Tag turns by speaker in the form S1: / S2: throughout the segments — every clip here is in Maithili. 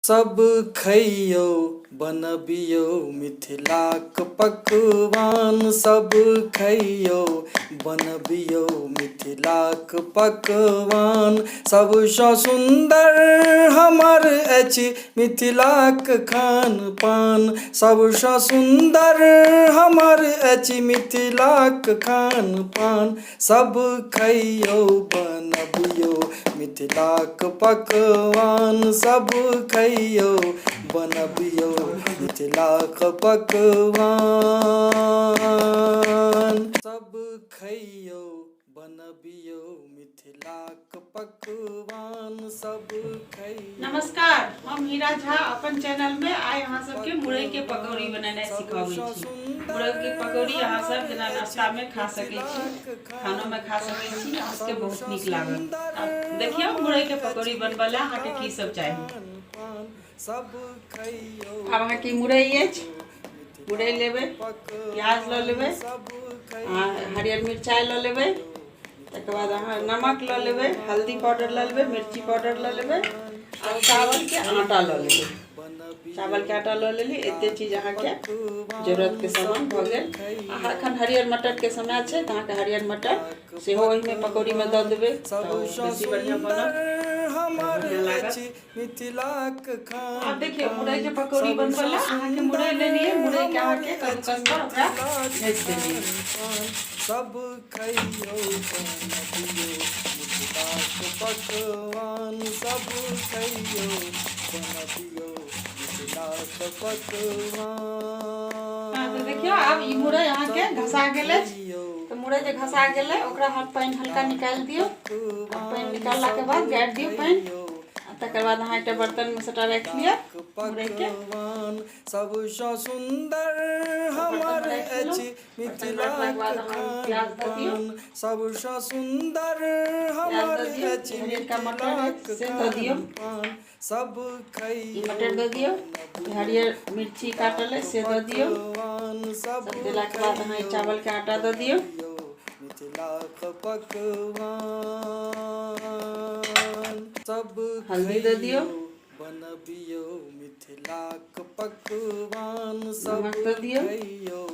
S1: सब खइयौ बनबियौ मिथिलाक पकवान। सब खइयौ बनबियौ मिथिलाक पकवान। सबसँ सुन्दर हमर अछि मिथिलाक खान पान। सबसँ सुन्दर हमर अछि मिथिलाक खान पान। सब खइयौ बनबियौ मिथिलाक पकवान। सब खइयौ बनबियौ मिथिलाक पकवान। सब खइयौ बनबियौ मिथिलाक पकवान। सब खइयौ।
S2: नमस्कार, हम हीरा झा अपन चैनल में आइ अहाँ सबके मुरई के पकौड़ी बनेनाइ सिखबै छी। मुरई के पकौड़ी अहाँ सब जेना नाश्ता में खा सकै छी, खानो में खा सकै छी, अहाँ सबके बहुत नीक लागत। आब देखियौ मुरई के पकौड़ी बनबै लए अहाँके की सब चाही। आब अहाँके मुरई अछि, मुरई लेबै, प्याज लऽ लेबै, अहाँ हरियर मिरचाइ लऽ लेबै, तकर बाद अहाँ नमक लऽ लेबै, हल्दी पाउडर लऽ लेबै, मिर्ची पाउडर लऽ लेबै आ चावलके आटा लऽ लेबै। चावलके आटा लऽ लेली। एते चीज अहाँके जरूरतके सामान भऽ गेल। अहाँ एखन हरियर मटरके समय छै तऽ अहाँके हरियर मटर सेहो ओहिमे पकौड़ीमे दऽ देबै तऽ ओ बेसी बढ़िआँ बनत, बढ़िआँ लागत। आब देखियौ मुरईके पकौड़ी बनबै लए अहाँके मुरई लेलियै, मुरईके अहाँके कद्दूकस पर ओकरा घसि देलियै।
S1: सब खइयौ बनबियौ मिथिलाक पकवान। सब खइयौ बनबियौ मिथिलाक पकवान।
S2: हँ तऽ देखियौ आब ई मुरई अहाँके घसा गेल अछि। तऽ मुरई जे घसा गेलै ओकरा अहाँ पानि हल्का निकालि दियौ। आ पानि निकाललाके बाद गाड़ि दियौ पानि आ तकर बाद अहाँ एकटा बर्तनमे सबटा राखि लिअ मुरईके।
S1: सबसँ सुन्दर
S2: बर्तनमे
S1: हमर
S2: राखि लेलहुँ।
S1: अछि
S2: बर्तनमे रखलाके
S1: मिथिलाक
S2: बाद अहाँ
S1: खान
S2: प्याज दऽ दियौ।
S1: पान। सबसँ सुन्दर
S2: प्याज
S1: हमर
S2: दऽ दियौ,
S1: अछि
S2: हरियरका मटर
S1: मिथिलाक
S2: अछि से दऽ
S1: खान
S2: दियौ।
S1: पान। सब
S2: ई
S1: खइयौ
S2: मटर दऽ दियौ,
S1: बनबियौ
S2: हरियर मिर्ची काटल अछि से दऽ दियौ।
S1: पकवान। सब
S2: सब देलाके बाद अहाँ ई
S1: खइयौ
S2: चावलके आटा दऽ दियौ।
S1: बनबियौ मिथिलाक पकवान। सब
S2: हल्दी दऽ दियौ।
S1: खइयौ बनबियौ मिथिलाक पकवान। सब
S2: नमक दऽ दियौ।
S1: खइयौ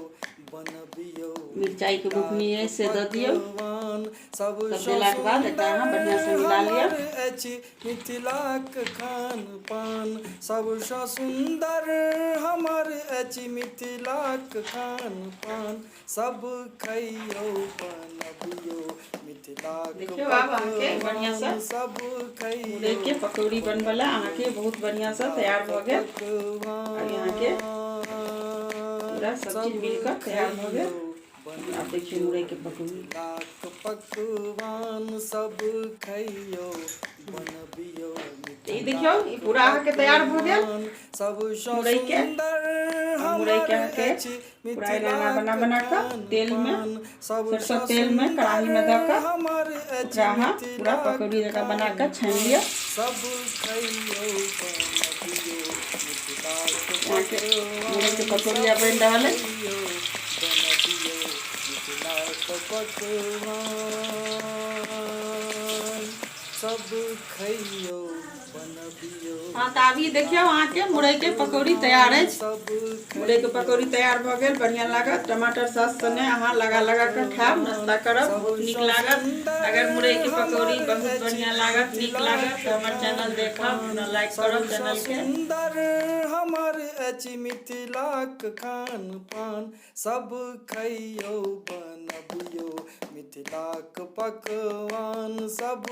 S1: बनबियौ
S2: मिरचाइके बुकनी
S1: मिथिलाक
S2: अछि से दऽ दियौ।
S1: पकवान।
S2: सब
S1: सबसँ
S2: देलाके बाद एकरा
S1: सुन्दर
S2: अहाँ बढ़िआँसँ मिला लिअ।
S1: हमर अछि मिथिलाक खान पान। सबसँ सुन्दर हमर अछि मिथिलाक खान पान। सब खइयौ बनबियौ मिथिलाक
S2: देखियौ आब अहाँके बढ़िआँसँ
S1: पकवान। सब खइयौ
S2: मुरईके पकौड़ी बनबै लए अहाँके बहुत बढ़िआँसँ तैयार भऽ गेल। आब अहाँके पूरा सब चीज मिलकऽ तैयार भऽ गेल। आब देखियौ मुरईके पकौड़ी।
S1: मिथिलाक पकवान। सब खइयौ बनबियौ
S2: तऽ ई देखियौ ई पूरा अहाँके तैयार भऽ गेल
S1: सबसँ
S2: मुरईके।
S1: सुन्दर
S2: मुरईके
S1: हमर
S2: अहाँके
S1: अछि
S2: पूरा एना एना बना
S1: मिथिलाक
S2: बना कऽ
S1: खान
S2: तेलमे
S1: पान।
S2: सरसो
S1: सबसँ
S2: तेलमे कड़ाहीमे दऽ
S1: सुन्दर
S2: कऽ
S1: हमर अछि
S2: ओकरा अहाँ पूरा
S1: मिथिलाक
S2: पकौड़ी जकाँ बना
S1: खान
S2: कऽ छानि
S1: पान।
S2: लिअ।
S1: सब खइयौ बनबियौ मिथिलाक
S2: अहाँके मुरईके
S1: पकवान।
S2: पकौड़ी
S1: सब
S2: आब बनि रहल अछि।
S1: खइयौ बनबियौ मिथिलाक पकवान। सब खइयौ बनबियौ
S2: हँ तऽ आब ई देखियौ अहाँके मुरईके पकौड़ी तैयार
S1: पकवान।
S2: अछि।
S1: सब
S2: मुरईके
S1: खइयौ
S2: पकौड़ी तैयार भऽ गेल। बढ़िआँ लागत टमाटर सॉस सने अहाँ लगा लगा कऽ खायब, नाश्ता करब, बहुत नीक
S1: सबसँ
S2: लागत।
S1: सुन्दर
S2: अगर मुरईके पकौड़ी
S1: हमर
S2: बहुत
S1: अछि
S2: बढ़िआँ लागत, नीक लागत
S1: मिथिलाक
S2: तऽ हमर
S1: खान
S2: चैनल देखब,
S1: पान।
S2: लाइक करब
S1: सबसँ
S2: चैनलके।
S1: सुन्दर हमर अछि मिथिलाक खान पान। सब खइयौ बनबियौ मिथिलाक पकवान। सब